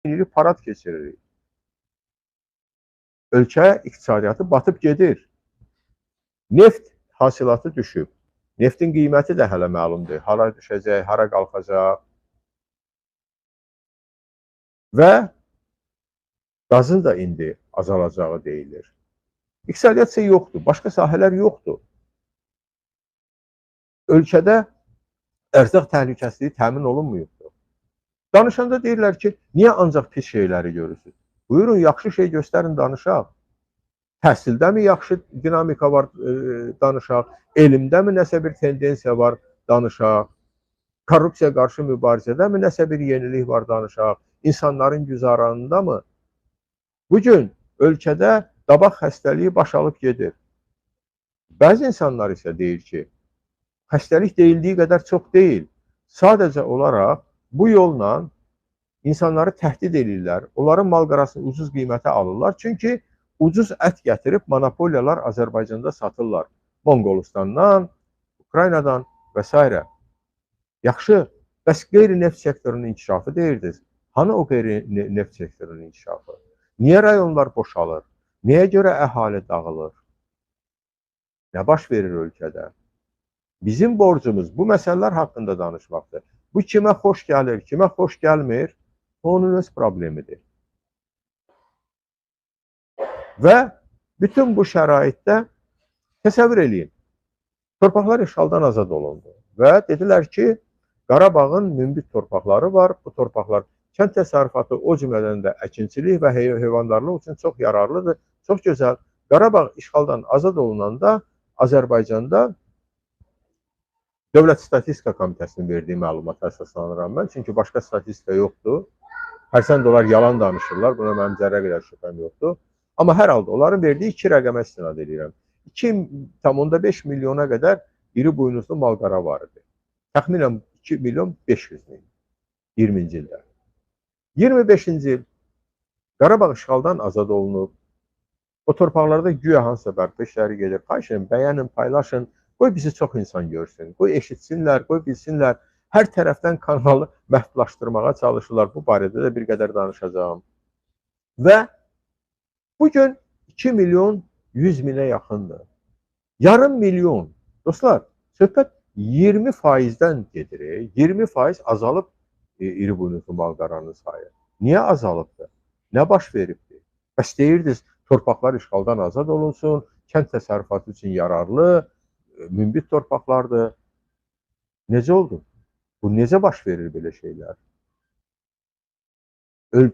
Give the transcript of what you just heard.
İndi parad keçiririk. Ölkə iqtisadiyyatı batıb gedir. Neft hasilatı düşüb. Neftin qiyməti də hələ məlumdur. Hara düşəcək, hara qalxacaq. Və qazın da indi azalacağı deyilir. İqtisadiyyat isə yoxdur, başqa sahələr yoxdur. Ölkədə ərzaq təhlükəsizliyi təmin olunmuyubdur. Danışanda deyirlər ki, niyə ancaq pis şeyləri görürsünüz? Buyurun, yaxşı şey göstərin, danışaq. Təhsildəmi yaxşı dinamika var, danışaq. Elmdəmi nəsə bir tendensiya var, danışaq. Korrupsiya qarşı mübarizədəmi nəsə bir yenilik var, danışaq. İnsanların güzaranında mı? Bugün ölkədə dabaq xəstəliyi baş alıb gedir. Bəzi insanlar isə deyir ki, xəstəlik deyildiyi qədər çox deyil. Sadəcə olaraq bu yolla insanları təhdid edirlər. Onların mal-qarasını ucuz qiymətə alırlar. Çünki ucuz ət gətirib monopoliyalar Azərbaycanda satırlar. Monqolistandan, Ukraynadan və s. Yaxşı, bəs qeyri-neft sektorunun inkişafı deyirdiniz. Hanı o qeyri-neft sektorunun inkişafı? Niyə rayonlar boşalır? Nəyə görə əhali dağılır? Nə baş verir ölkədə? Bizim borcumuz bu məsələlər haqqında danışmaqdır. Bu kimə xoş gəlir, kimə xoş gəlmir, onun öz problemidir. Və bütün bu şəraitdə təsəvvür eləyin, torpaqlar işğaldan azad olundu və dedilər ki, Qarabağın münbit torpaqları var, bu torpaqlar kənd təsərrüfatı, o cümlədən də əkinçilik və heyvandarlıq üçün çox yararlıdır, çox gözəl. Qarabağ işğaldan azad olunanda Azərbaycanda Dövlət Statistika Komitəsinin verdiyi məlumata əsaslanıram mən, çünki başqa statistika yoxdur. Hərçənd onlar yalan danışırlar, buna mənim zərrə qədər şübhəm yoxdur. Amma hər halda onların verdiyi iki rəqəmə istinad edirəm. 2,5 milyona qədər iri buynuzlu malqara var idi. Təxminən 2 milyon 500 min 20-ci ildə. 25-ci il Qarabağ işğaldan azad olunub. O torpaqlarda güya hansısa bərpa işləri gedir. Xahiş edirəm, bəyənin, paylaşın. Qoy bizi çox insan görsün, qoy eşitsinlər, qoy bilsinlər. Hər tərəfdən kanalı məhdudlaşdırmağa çalışırlar. Bu barədə də bir qədər danışacağım. Və bugün 2 milyon 100 minə yaxındır. Yarım milyon. Dostlar, söhbət 20%-dən gedir. 20% azalıb iri buynuzlu malqaranın sayı. Niyə azalıbdır? Nə baş veribdir? Bəs deyirdiniz, torpaqlar işğaldan azad olunsun, kənd təsərrüfatı üçün yararlı, münbit torpaqlardır. Necə oldu? Bu necə baş verir belə şeylər? Ölkə